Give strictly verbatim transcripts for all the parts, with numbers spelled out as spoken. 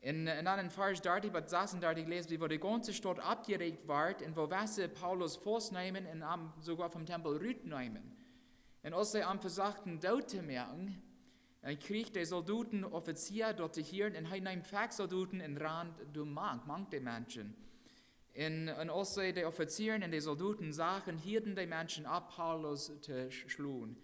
Un, un dan en Varsch dartich bat sasundartich läs wie, woo de gaunze Staut oppjeräajt wort un woo wesse Paulus faustneemen un am soogoa vom Tempel rutneemen. Un aus see am vesochten doot to moaken, dan kjrieech de Soldoten Offizia daut to hieren un hee neem väl Soldoten un rand doa mank, mank de Menschen. Un, un aus see de Offizieren un de Soldoten sagen, hielden de Menschen opp, Paulus to sch-, schlonen.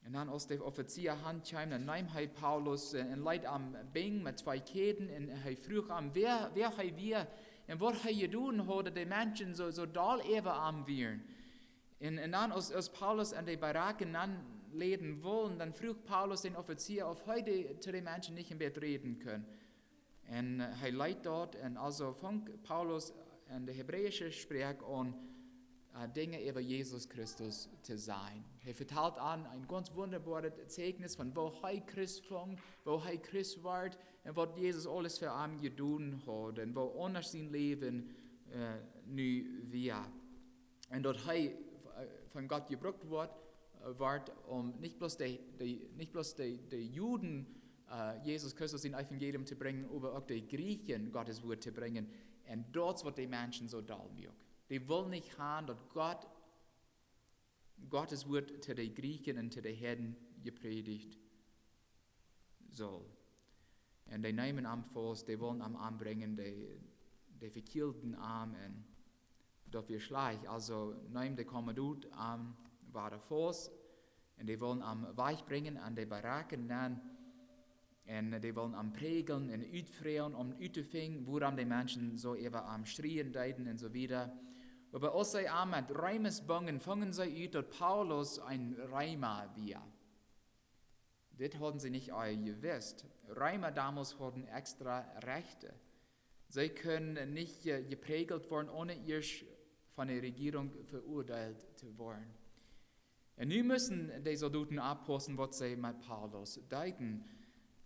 Un dan aus de Offizia han kjeem, dan neem hee Paulus, äh, un leet am binjen met twee Kjäden un hee fruach am, wäa, wäa hee wia un waut hee jedonen haud, daut de Menschen soo, soo doll äwa am wieren. Un, un dan aus, aus Paulus en de Baracken nenläden wull, dan fruach Paulus dän Offizia, auf hee de, to de Menschen nich een bät räden kunn. Un, äh, hee leet daut, un aulsoo funk Paulus en de hebräische Sproak aun, äh, Dinja äwa Jesus Christus to sajen. Hee vetalt an een gaunz wundaboaret Zeichnis von woo hee Christ funk, woo hee Christ wort un waut Jesus aules fa am jedonen haud un woo aundasch sien Läwen, äh, nu wia. Un daut hee, äh, von Gott jebrukt wort, äh, wort om nich bloos de, de, nich bloos de, de Juden, äh, Jesus Christus sien Evangelium to brinjen, oba uk de Griechen Gott sien Wuat to brinjen. Un daut es waut de Menschen soo doll muak. Dee wullen nich han daut Gott, Gott sien Wuat to de Griechen un to de Heiden jeprädicht sull. Un dee neemen am faust, dee wullen am ombrinjen, dee, dee vekjielden am un daut wia schlajcht. Aulsoo neem de Kommandant am wada faust un dee wullen am wajchbrinjen aun de Baracken nenn. Un dee wullen am präajlen un utfroagen, om uttofinjen, wuarom de Menschen soo äwa am schrieen deeden un soo wieda. Oba aus see am met Reemes bungen, fungen see ut, daut Paulus een Reema wia. Dit hauden see nich aul jewist. Reema domols hauden extra Rajchte. See kunnen nich, äh, jepräajelt woaren, onen ieescht von de Rejierunk veuadeelt to woaren. Un nu musten de Soldoten oppaussen, waut see met Paulus deeden.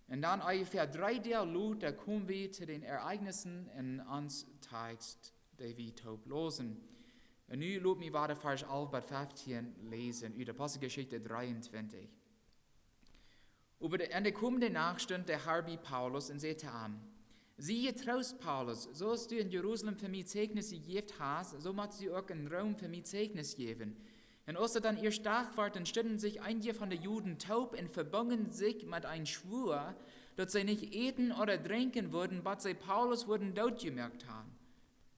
Un dan onjefäa dree Doag lota komen wie to de Ereignissen en ons Tekst, dee wie toop läsen. Un nu lot mie wada Varsch alf bat feftieen läsen, ut Aposteljeschicht dreeuntwintich. Äwa de, en de komende Nacht stunt de Har bie Paulus un säd to am: Sie jetroost, Paulus, soo aus du en Jerusalem fa mie Zeichnis jejäft hast, soo motst du uk en Rom fa mie Zeichnis jäwen. Un aus et dan ieescht Dach wort, dan stunden sikj eenje von de Juden toop un vebungen sikj met een Schwua, daut see nich äten ooda drinkjen wudden, bat see Paulus wudden dootjemoakt han.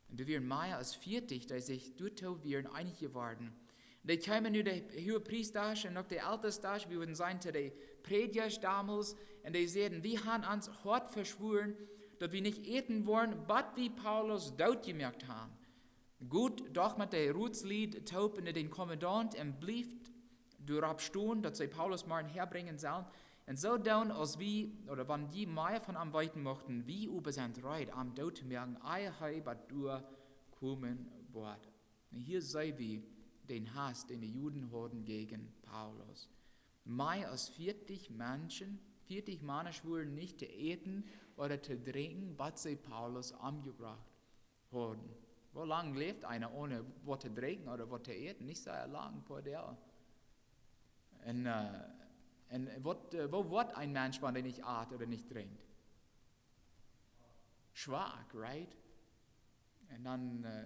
Un doa wieren mea aus vieetich, dee sikj doatoo wieren eenich jeworden. Dee kjeemen no de Huagepriestasch un uk de Eltestasch, wie wudden sajen, to de Prädjasch domols, un dee säden: Wie han ons hoat veschwoaren, daut wie nich äten woaren, bat wie Paulus dootjemoakt han. Gott docht met de Rotslied toop un dän Kommandant un blift doaropp stonen, daut see Paulus morjen häabrinjen sellen. Un soo doonen, aus wie, ooda wan jie mea von am weeten muchten, wie oba sent reed, am doot to moaken, ea hee bat doa komen woat. Un hia seenen wie dän Hass, dän de Juden hauden jäajen Paulus. Mea aus vieetich Menschen, vieetich Mana wudden nich to äten ooda to drinkjen, bat see Paulus omjebrocht hauden. Woo lang läft eena onen waut to drinkjen ooda waut to äten? Nich sea lang, poa Doag. Un, äh, un waut, äh, woo woat een Mensch, wan hee nich at ooda nich drinkjt? Schwak, right? Un dan, äh,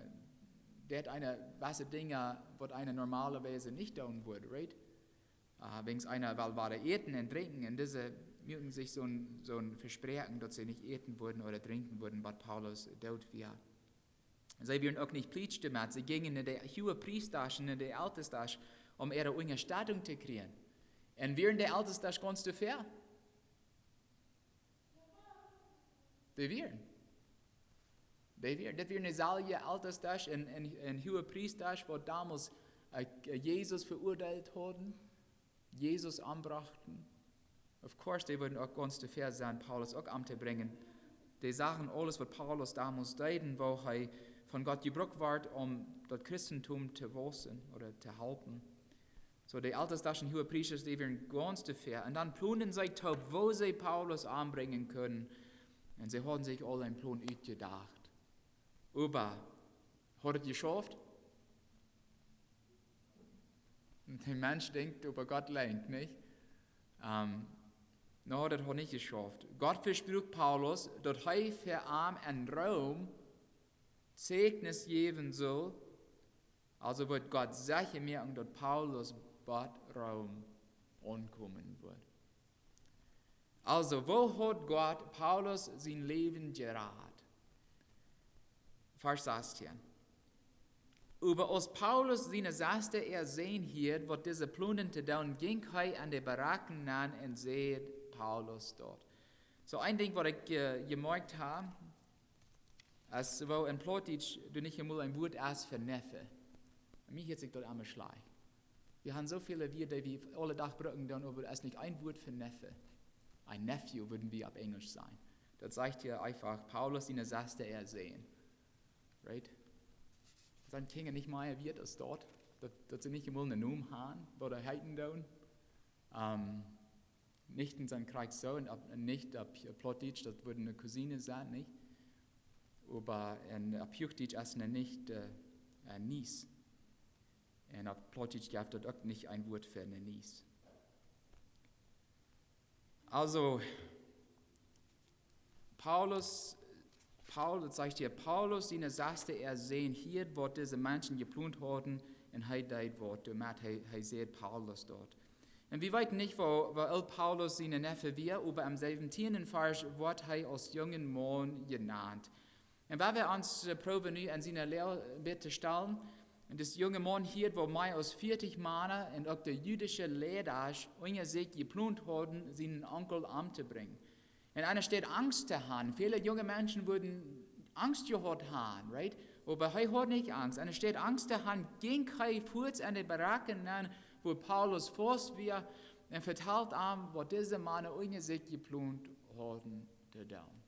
deit eena jewesse Dinja, waut eena normalerwies nich doonen wudd, right? Äh, wan eena well wada äten un drinkjen, un dise muaken sikj soon, soon Vespräakjen, daut see nich äten wudden ooda drinkjen wudden, bat Paulus doot wia. See wieren uk nich plietsch doamet. See jinjen no de Huagepriestasch un no de Eltestasch, om äare Unjastettunk to kjrieen. Un wieren de Eltestasch gaunz doafäa? Dee wieren. Dee wieren. Dit wieren deeselwje Eltestasch un, un, un Huagepriestasch, waut domols, äh, Jesus veuadeelt hauden, Jesus ombrochten. Of course, dee wudden uk gaunz doafäa sennen, Paulus uk omtobrinjen. Dee sagen aules, waut Paulus domols deed, woo hee von Gott jebrukt wort, om daut Christentum to wausen ooda to halpen. Soo, de Eltestasch un Huagepriestasch, dee wieren gaunz doafäa. Un dan plonden see toop, woo see Paulus ombrinjen kunnen. Un see hauden sikj aul een Plon utjedocht. Oba, haud et jeschauft? De Mensch denkjt, oba Gott lenkjt, nich? Ähm, No, daut haft nich jeschauft. Gott vespruak Paulus, daut hee fa am en Rom Zeichnis jäwen sull. Aulsoo wudd Gott secha moaken, daut Paulus bat Rom aunkomen wudd. Aulsoo, woo haud Gott Paulus sien Läwen jerat? Varsch sastieen. Oba aus Paulus siene Sesta äa säd, waut dise plonden to doonen, jinkj hee en de Baracken nenn un säd Paulus daut. Soo een Dinkj, waut ekj, äh, jemoakjt hab, es, woo en Plautdietsch doa nich emol een Wuat es fa Neffe. Bie mie hieet sikj daut emma schlajcht. Wie haben soo väl Wieed, dee wie aule Dach brucken doonen, oba doa es nich een Wuat fa Neffe. Een Nephew wudden wie opp Enjelsch sajen. Daut sajcht hia eefach Paulus siene Sesta äa Sän. Right? Sent Kjinja nich mea wieet aus daut? Daut, daut see nich emol eenen Nomen haben, woo dee heeten doonen? Ähm, Nichten sent krakjt soo, un opp, un Nicht opp Plautdietsch, daut wudd eene Cousine sennen, nich? Oba en, opp Huachdietsch es eene Nicht, äh, äh, Niece. Un opp Plautdietsch jeft daut uk nich een Wuat fa eene Niece. Aulsoo, Paulus, Paul-, daut sajcht hia, Paulus siene Sesta äa Sän hieed, waut dise Menschen jeplont hauden, un hee deed waut doamet, hee, hee säd Paulus daut. Un wie weeten nich, woo, woo oolt Paulus siene Neffe wia, oba em säwentieenden Varsch woat hee aus jungen Maun jenant. Un wan wie ons, äh, proowen nu aun siene Loag to stalen, un dis junge Maun hieed, woo mea aus vieetich Mana un uk de jüdische Leidasch unja sikj jeplont hauden, sienen Onkel omtobrinjen. Un enne Städ Angst to haben, väle junge Menschen wudden Angst jehaut haben, right? Oba hee haud nich Angst. Enne Städ Angst to haben, jinkj hee fuaz en de Baracken nenn, wua Paulus faust wia, un vetald an, waut dise Mana unja sikj jeplont hauden to doonen.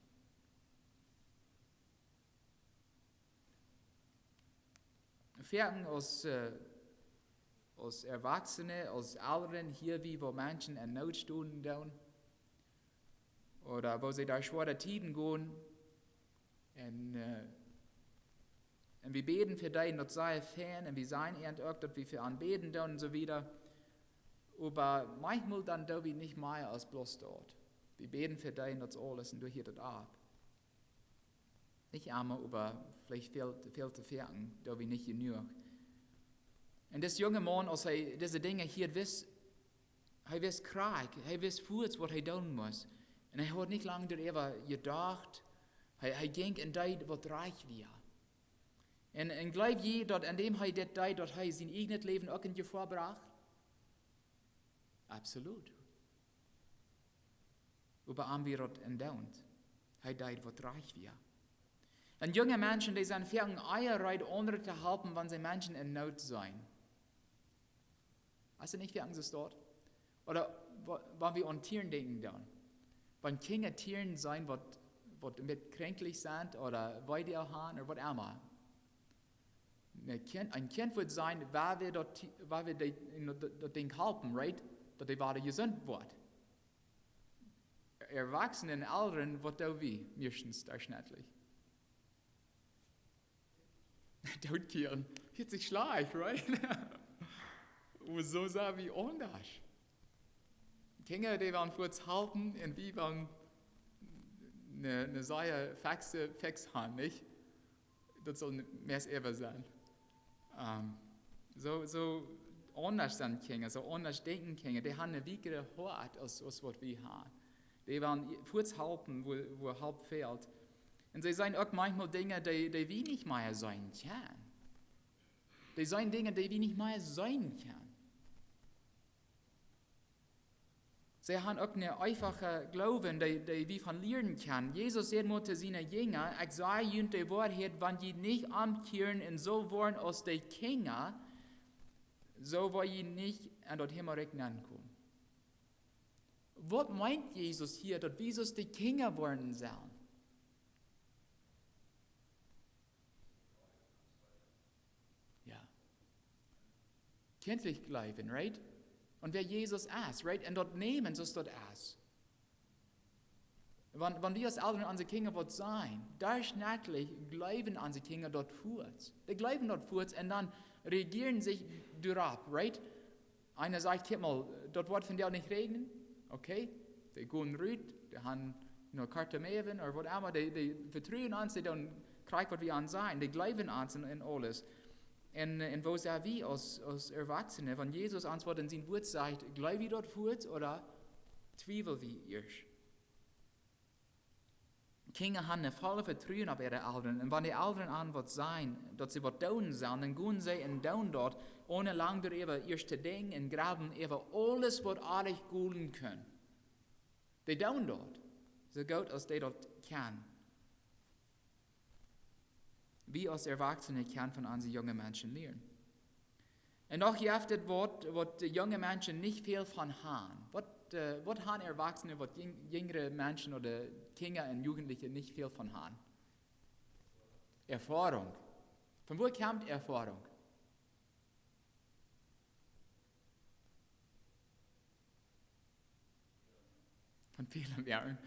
Foaken aus, äh, aus Erwachsene, aus Elren hia, wie woo Menschen en Noot stonen doonen, ooda woo see derch schwoare Tieden gonen, un, äh, un wie bäden fa dee, un daut es sea fein, un wie sajen an uk, daut wie fa an bäden doonen un soo wieda. Oba maunchmol dan doo wie nich mea aus bloos daut. Wie bäden fa dee, un daut es aules, un doa hieet et opp. Nich emma, oba veleicht väl, väl to foaken, doo wie nich jenuach. Un dis junge Maun, aus hee dise Dinja hieed, wist, hee wist krakjt, hee wist fuaz, waut hee doonen must. Un hee haud nich lang doaräwa jedocht, hee, hee jinkj un deed, waut rajcht wia. Un, un jleew jie, daut aun däm hee dit deed, daut hee sien ieejnet Läwen uk en Jefoa brocht? Absolut. Oba am wia daut endoont. Hee deed, waut rajcht wia. Un junge Menschen, dee sent foaken ea reed, aundre to halpen, wan see Menschen en Noot sent. Es daut nich foaken soo? Ooda wa-, wan wie aun Tieren denkjen doonen. Wan Kjinja Tieren seenen, waut, waut een bät kjranklich sent, ooda Wee haben, ooda waut emma. Een Kjint, een Kjint woat seenen, wan wie daut, wan wie dee, daut, daut Dinkj halpen, right? Daut dee wada jesunt woat. Erwachsene un Elren, waut doo wie meistens derchschnittlich? Dootkieren. Hieet sikj schlajcht, right? Oba soo sent wie aundasch. Kjinja, dee woaren fuaz halpen un wie woaren ne, ne sea fixe Fix haben, nich? Daut saul meist äwa sennen. Ähm, soo, soo aundasch sent Kjinja, soo aundasch denkjen Kjinja. Dee haben een weakret Hoat aus, aus waut wie haben. Dee woaren fuaz halpen, wua, wua Help fält. Un see seenen uk maunchmol Dinja, dee, dee wie nich mea seenen kjennen. Dee seenen Dinja, dee wie nich mea seenen kjennen. See haben uk een eefacha Gloowen, dee, dee wie von lieren kjennen. Jesus säd mol to siene Jinja: "Ekj saj junt de Woarheit, wan jie nich omkjieren un soo woaren aus de Kjinja, soo woa jie nich en daut Himmelrikj nenkomen." Waut meent Jesus hia, daut wie soo aus de Kjinja woaren sellen? Jo. Kjintlich jleewen, right? Un wäa Jesus es, right? Un daut nämen, soo aus daut es. Wan, wan wie aus Elren onse Kjinja waut sajen, derchschnittlich jleewen onse Kjinja daut fuaz. Dee jleewen daut fuaz un dan reagieren see doaropp, right? Eena sajcht: "Kjikj mol, daut woat vondoag nich räajnen." Okay? Dee gonen rut, dee han noch korte Meewen ooda waut emma, dee, dee vetruen ons, dee doonen krakjt waut wie an sajen, dee jleewen ons en, en aules. Un, un woo sent wie aus, aus Erwachsene, wan Jesus ons waut en sien Wuat sajcht, jleew wie daut fuaz ooda twiewel wie ieescht? Kjinja han een vollet Vetruen opp äare Elren. Un wan de Elren an waut sajen, daut see waut doonen sellen, dan gonen see un doonen daut, onen lang doaräwa ieescht to denkjen un grublen äwa aules waut aundasch gonen kunn. Dee doonen daut, soo goot aus dee daut kjennen. Wie aus Erwachsene kjennen von onse junge Menschen lieren. Un doch jeft et waut, waut de junge Menschen nich väl von han. Waut, äh, waut han Erwachsene, waut jing-, jinjre Menschen ooda Kjinja un Jugentliche nich väl von han? Erfoarunk. Von wua kjemt Erfoarunk? Von Fäla moaken.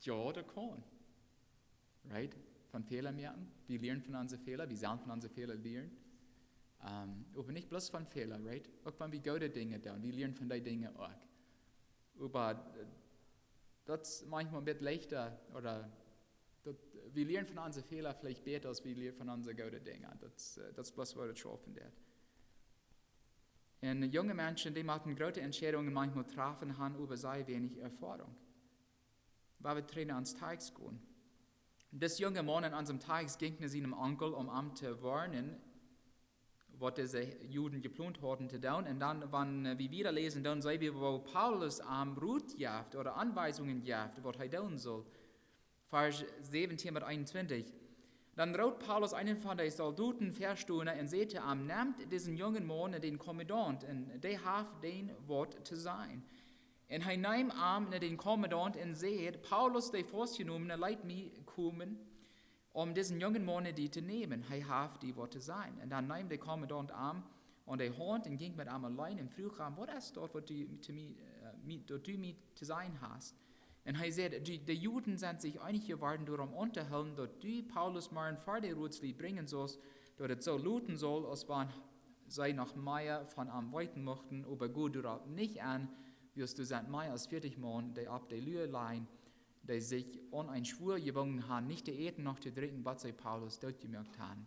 Jo, daut kaun. Right? Von Fäla moaken. Wie lieren von onse Fäla, wie sellen von onse Fäla lieren. Ähm, oba nich bloos von Fäla, right? Uk wan wie goode Dinja doonen, wie lieren von dee Dinja uk. Oba, äh, daut es maunchmol een bät leichta, ooda daut, wie lieren von onse Fäla veleicht bäta aus wie lieren von onse goode Dinja. Daut es, äh, daut es bloos woo daut schaufen deit. Un junge Menschen, dee motten groote Entscheidungen maunchmol träfen, han oba sea weinich Erfoarunk. Wan wie trigj no ons Tekst gonen. Dis junge Maun en onsem Tekst jinkj no sienen Onkel, om am to woarnen, waut dise Juden jeplont hauden to doonen. Un dan, wan, äh, wie wieda läsen, dan seenen wie, woo Paulus am Rot jeft ooda Aunwiesungen jeft, waut hee doonen saul. Varsch säwentieen bat eenuntwintich. Dan roopt Paulus eenen von de Soldoten väastonen un säd to am: "Nemt disen jungen Maun no dän Kommandant, un dee haft dän waut to sajen." Un hee neem am no dän Kommandant un säd: "Paulus, de Faustjenomne, leet mie komen, om disen jungen Maun no die to nämen. Hee haft die waut to sajen." Un dan neem de Kommandant am aun de Haunt un jinkj met am auleen un fruach am: "Waut es daut, waut du to mie, äh, mie, daut du mie to sajen hast?" Un hee säd: "De, de Juden sent sikj eenich jeworden, doarom auntohoolen, daut du Paulus morjen ver de Rotslied brinjen saust, daut et soo luten saul, aus wan see noch mea von am weeten muchten, oba go doaropp nich aun, wiels doa sent mea aus vieetich Maun, dee opp de Lua lijen, dee sikj aun een Schwua jebungen han, nich to äten noch to drinkjen, bat see Paulus dootjemoakt han.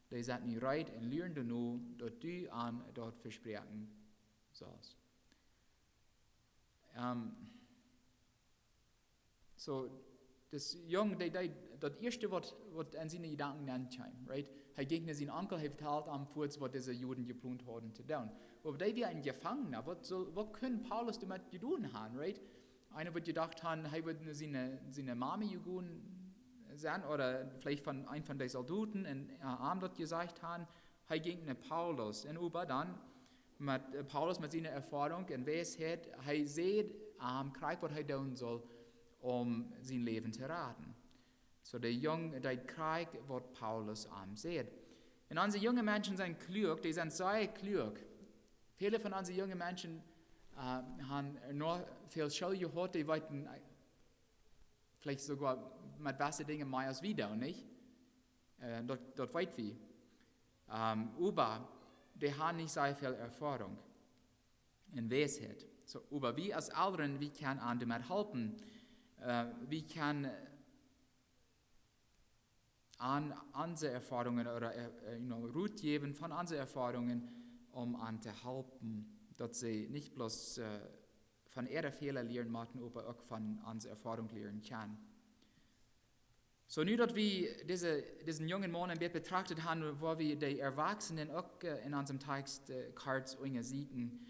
Dee sent nu reed un luren doano, daut du an daut vespräakjen saust." Ähm, soo, dis Jung, dee, dee, daut ieeschte waut, waut aun siene Jedanken nenkjeem, right? Hee jinkj no sienen Onkel, hee vetald am fuaz, waut dise Juden jeplont hauden to doonen. Oba dee wia een Jefangna, waut sull, waut kunn Paulus doamet jedonen han, right? Eena wudd jedocht han, hee wudd no siene, siene Mame jegonen sennen, ooda veleicht von eenen von de Soldoten un, äh, am daut jesajcht han, hee jinkj no Paulus. Un oba dan met, äh, Paulus met siene Erfoarunk un Weisheit, hee säd am krakjt waut hee doonen saul, om sien Läwen to raden. Soo de Jung deed krakjt waut Paulus am säd. Un onse junge Menschen sent kluak, dee sent sea kluak. Väle von onse junge Menschen, äh, han noch väl School jehaut, dee weeten, äh, veleicht soogoa met waut fa Dinja mea aus wie doonen, nich? Äh, daut, daut weet wie. Ähm, oba dee han nich sea väl Erfoarunk un Weisheit. Soo, oba wie aus Elren, wie kjennen an doamet halpen. Äh, wie kjennen an onse Erfoarungen ooda, äh, äh, you know, Rot jäwen von onse Erfoarungen, om an to halpen, daut see nich bloos, äh, von äare Fäla lieren motten, oba uk von onse Erfoarunk lieren kjennen. Soo, nu daut wie dise, disen jungen Maun een bät betracht han, woa wie de Erwachsenen uk, äh, en onsem Tekst, äh, kort unjasieekjen.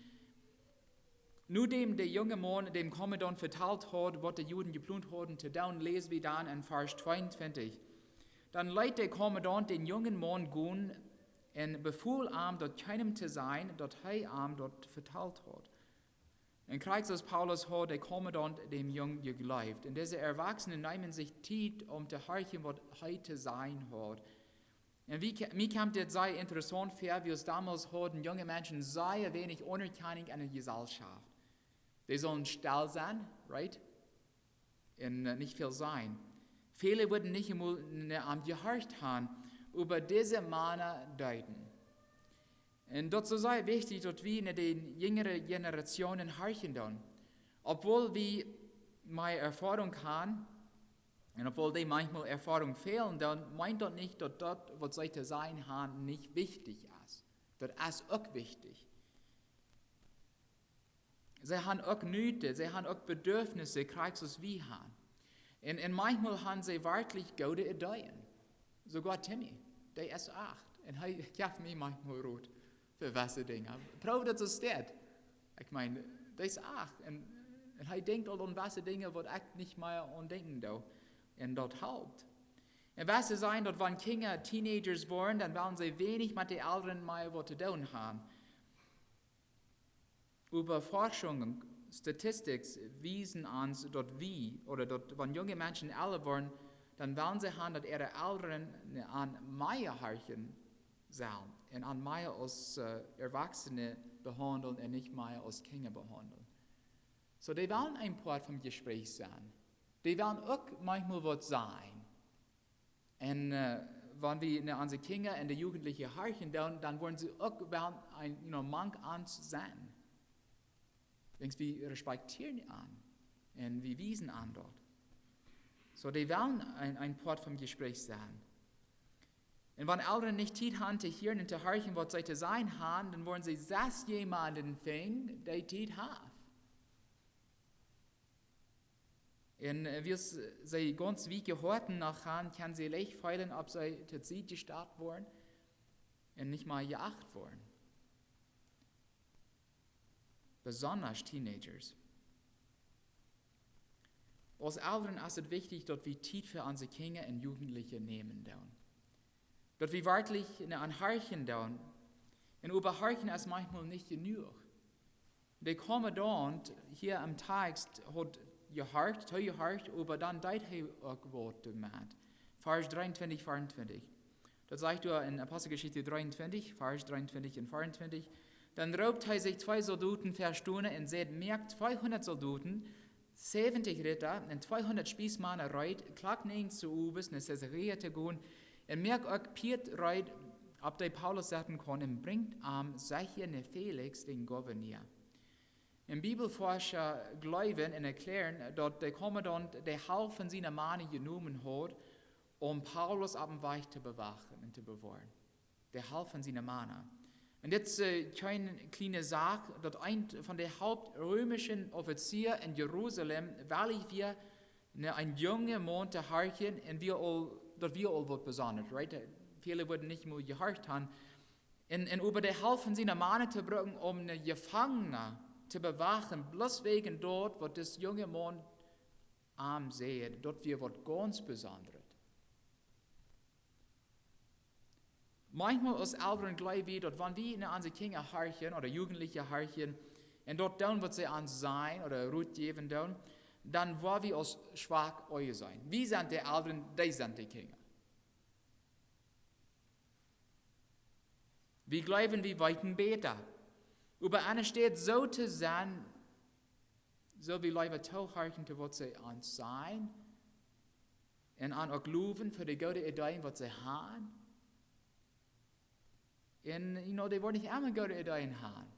Nodäm de junge Maun däm Kommandant vetalt haud, waut de Juden jeplont hauden to doonen, läs wie dan en Varsch tweeuntwintich. Dan leet de Kommandant dän jungen Maun gonen un befool am, daut kjeenem to sajen, daut hee am daut vetalt haud. Un krakjt soo aus Paulus haud de Kommandant däm Jung jejleeft. Un dise Erwachsene neemen sikj Tiet, om to horchen, waut hee to sajen haud. Un wie kje-, mie kjemt dit sea interessaunt väa, wiels donmols hauden junge Menschen sea weinich Aunerkjanunk enne Jeselschoft. Dee sullen stell sennen, right? Un, äh, nich väl sajen. Väle wudden nich emol no am jehorcht han, oba dise Mana deeden. Un daut es sea wichtich, daut wie no de jinjre Generationen horchen doonen. Obwohl wie mea Erfoarunk haben, un obwohl dee maunchmol Erfoarunk fälen, dan meent daut nich, daut daut, waut see to sajen haben, nich wichtich es. Daut es uk wichtich. See haben uk Noten, see haben uk Bedürfnisse, krakjt soo aus wie haben. Un, un maunchmol haben see werkjlich goode Ideeen. Soogoa Timmy, dee es acht. Un hee jeft mie maunchmol Rot fa jewesse Dinja. Proow daut soo steit. Ekj meen, dee es acht. Un, un hee denkjt aul aun jewesse Dinja, waut ekj nich mea aun denkjen doo. Un daut halpt. Un jewesse sajen, daut wan Kjinja Teenagers woaren, dan wellen see weinich met de Elren mea waut to doonen haben. Äwa Forschung, Statistics wiesen ons, daut wie, ooda daut, wan junge Menschen elra woaren, dan wellen see haben, daut äare Elren an mea horchen sellen un an mea aus, äh, Erwachsene behaundlen un nich mea aus Kjinja behaundlen. Soo, dee wellen een Poat vom Jespräch sennen. Dee wellen uk maunchmol waut sajen. Un, äh, wan wie no onse Kjinja un de Jugendliche horchen, dan, dan woaren see uk wellen een, you know, mank ons sennen. Wiels wie respektieren an un wie wiesen an daut. Soo, dee wellen een, een Poat vom Jespräch sennen. Un wan Elren nich Tiet haben to hieren un to horchen, waut see to sajen haben, dan woaren see selfst jemaunden finjen, dee Tiet haft. Un, äh, wiels see gaunz wieekje Hoaten noch haben, kjennen see leicht feelen, auf see to Sied jestalt woaren un nich mea jeacht woaren. Besondasch Teenagers. Aus Elren es et wichtich, daut wie Tiet fa onse Kjinja un Jugendliche nämen doonen. Daut wie werkjlich no an horchen doonen. Un äwa horchen es maunchmol nich jenuach. De Kommandant hia em Tekst haud jehorcht, hee jehorcht, oba dan deed hee uk waut doamet. Varsch dreeuntwintich, veauntwintich. Daut sajcht doa en Aposteljeschicht dreeuntwintich, Varsch dreeuntwintich un veauntwintich. Dan roopt hee sikj twee Soldoten ver Stunde un säd: "Moakt tweehundat Soldoten, säwentich Rieda un tweehundat Spiesmana reed, Klock näajen zemorjes no Caesarea to gonen, un moakt uk Pieed reed, opp dee Paulus setten kaun, un brinjt am secha no Felix, dän Gouverneur." Un Bibelforscha jleewen un erkjläaren, daut de Kommandant de Halft von siene Mana jenomen haud, om Paulus oppem Wajch to bewachen un to bewoaren. De Halft von siene Mana. Un dit es, äh, kjeene kjliene Sach, daut eent von de Hauptrömische Offizia en Jerusalem wellich wia, no een jungen Maun to horchen, un wia aul, daut wia aul waut Besondasch, right? Väle wudden nich mol jehorcht haben. Un, un äwa de Halft von siene Mana to brucken, om eenen Jefangenen to bewachen, bloos wäajen daut, waut dis junge Maun am säd, daut wia waut gaunz Besondaschet. Maunchmol aus Elren jleew wie, daut wan wie no onse Kjinja horchen ooda Jugendliche horchen un daut doonen, waut see ons sajen ooda Rot jäwen doonen, dan woa wie aus schwak aunjeseenen. Wie sent de Elren, dee sent de Kjinja. Wie jleewen, wie weeten bäta. Oba enne Städ soo to sennen, sull wie leewa toohorchen to waut see ons sajen un an uk lowen fa de goode Ideeen, waut see haben. Un, you know, dee woaren nich emma goode Ideeen haben.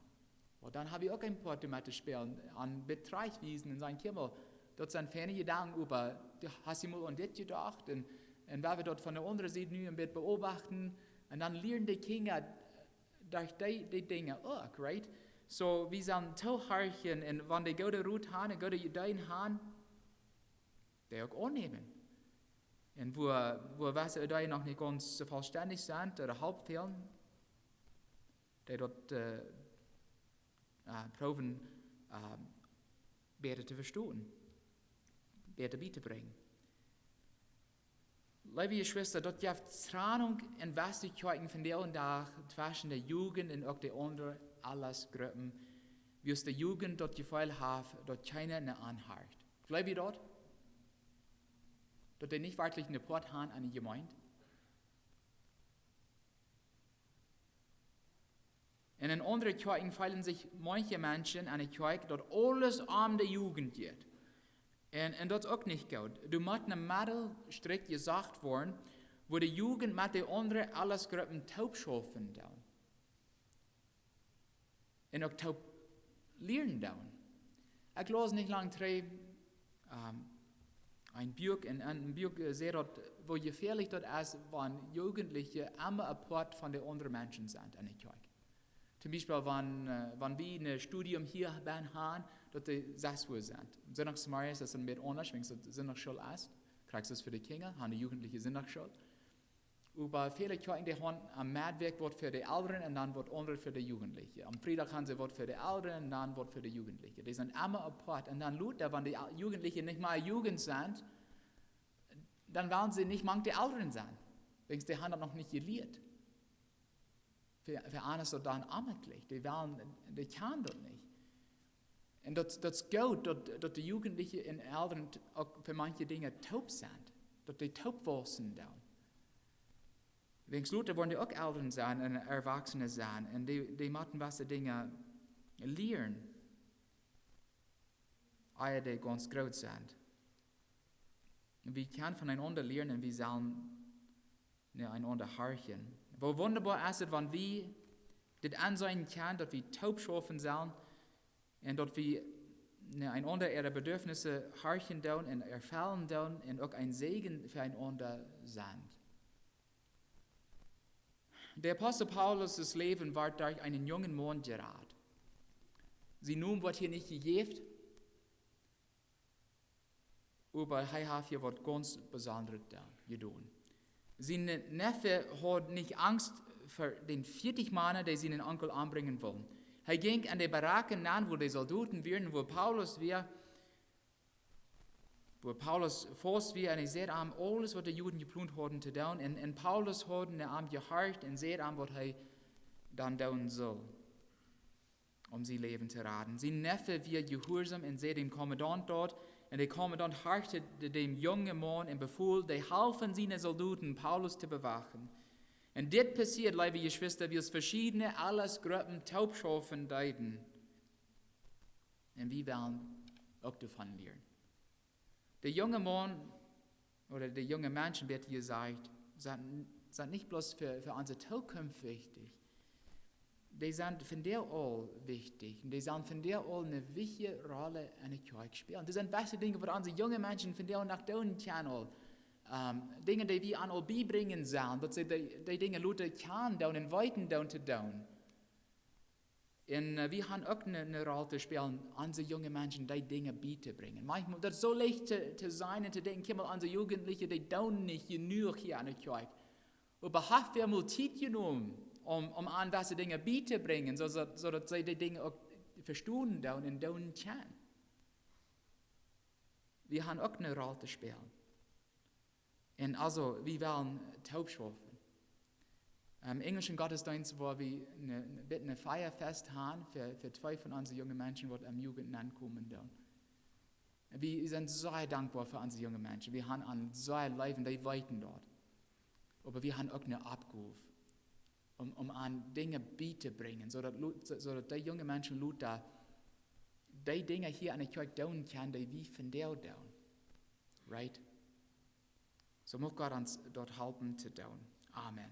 Well, dan hab wie uk een Poat doamet to spälen, an betrajcht wiesen un sajen: "Kjikj mol, daut sent feine Jedanken, oba du hast die mol aun dit jedocht?" Un, un wan wie daut von de aundre Sied nu een bät beobachten, un dan lieren de Kjinja derch dee, dee Dinja uk, right? Soo, wie sellen toohorchen un wan dee goode Rot haben un goode Ideeen haben, dee uk aunnämen. Un wua, wua jewesse Ideeen noch nich gaunz soo vollstendich sent ooda haulf fälen, dee daut, äh, äh, proowen, äh, bäta to vestonen, bäta bietobrinjen. Leewe Jeschwista, daut jeft Trennunk en jewesse Kjoakjen vondoag dän Dach tweschen de Jugend un uk de aundre Altersgruppen, wiels de Jugend daut Jefeel haft, daut kjeena no an horcht. Jleew jie daut? Daut dee nich werkjlich een Poat haben aun de Jemeent? Un en aundre Kjoakjen feelen sikj maunche Menschen aun de Kjoakj, daut aules om de Jugend jeit. Un, un daut es uk nich goot. Doa mott een Meddelstrikj jesocht woaren, wua de Jugend met de aundre Altersgruppen toop schaufen doonen. Un uk toop lieren doonen. Ekj laus nich lang trigj, ähm, een Buak, un, un een Buak, äh, säd daut, woo jefäalich daut es, wan Jugendliche emma apart von de aundre Menschen sent enne Kjoakj. Toom Biespel, wan, äh, wan wie een Studium hia bie haben, daut dee sess Uhr sent. Sindachs morjes es een bät aundasch, wiels daut Sindachschool es. Krakjt soo aus fa de Kjinja, haben de Jugendliche Sindachschool. Oba väle Kjoakjen, dee haben aum Meddwäakj waut fa de Elren un dan waut aundret fa de Jugendliche. Aum Friedach haben see waut fa de Elren un dan waut fa de Jugendliche. Dee sent emma apart. Un dan lota, wan de Jugendliche nich mea Jugend sent, dan wellen see nich mank de Elren sennen. Wiels dee haben daut noch nich jelieet. Fa, fa an es daut dan aunjeneem. Dee wellen, dee kjanen daut nich. Un daut, daut es goot, daut, daut de Jugendliche un Elren t-, uk fa manche Dinja toop sent. Daut dee toop wausen doonen. Wiels lota woaren dee uk Elren sennen un Erwachsene sennen. Un dee, dee motten waut Dinja lieren, ea dee gaunz groot sent. Wie kjennen von eenaunda lieren un wie sellen no eenaunda horchen. Woo wundaboa es et, wan wie dit enseenen kjennen, daut wie toop schaufen sellen un daut wie no eenaunda äare Bedürfnisse horchen doonen un erfellen doonen un uk een Säajen fa eenaunda sent. De Apostel Paulus sien Läwen wort derch eenen jungen Maun jerat. Sien Nomen woat hia nich jejäft, oba hee haft hia waut gaunz Besondret doa jedonen. Sien Neffe haud nich Angst ver dän vieetich Mana, dee sienen Onkel ombrinjen wullen. Hee jinkj enne Baracken nenn, wua de Soldoten wieren, wua Paulus wia, wua Paulus faust wia, un hee säd am aules, waut de Juden jeplont hauden to doonen. Un, un Paulus haud no am jehorcht un säd am, waut hee dan doonen sull, om sien Läwen to raden. Sien Neffe wia jehuarsom un säd däm Kommandant daut. Un de Kommandant horcht däm jungen Maun un befool de Halft von siene Soldoten, Paulus to bewachen. Un dit passieed, leewe Jeschwista, wiels veschiedne Altersgruppen toop schaufen deeden. Un wie wellen uk doavon lieren. De junge Maun, ooda de junge Menschen, woat hia jesajcht, sent, sent nich bloos fa, fa onse Tookunft wichtich. Dee sent vondoag aul wichtich. Un dee sellen vondoag aul eene wichtje Roll enne Kjoakj spälen. Daut sent beste Dinja, waut onse junge Menschen vondoag noch doonen kjennen aul. Ähm, Dinja, dee wie an aul biebrinjen sellen, daut see dee, dee Dinja lota kjanen doonen un weeten doonen to doonen. Un, äh, wie haben uk eene, eene Roll to spälen, onse junge Menschen dee Dinja bietobrinjen. Maunchmol, daut es soo leicht to, to sennen un to denkjen, kjikj mol, onse Jugendliche, dee doonen nich jenuach hia enne Kjoakj. Oba haft wäa mol Tiet jenomen, om, om an dise Dinja bietobrinjen, soo daut, soo daut see dee Dinja uk vestonen doonen un doonen kjennen. Wie haben uk eene Roll to spälen. Un aulsoo, wie wellen toop schaufen. Em enjlischen Gottesdienst, wua wie eene, eene, bät een Feafest haben fa, fa twee von onse junge Menschen, waut em Jugend nenkomen doonen. Wie sent sea dankboa fa onse junge Menschen. Wie haben an sea leef, dee weeten daut. Oba wie haben uk eene Oppgow, om, om an Dinja bietobrinjen, soo daut, soo daut dee junge Menschen lota dee Dinja hia enne Kjoakj doonen kjennen, dee wie vondoag doonen. Right? Soo mucht Gott ons daut halpen to doonen. Amen.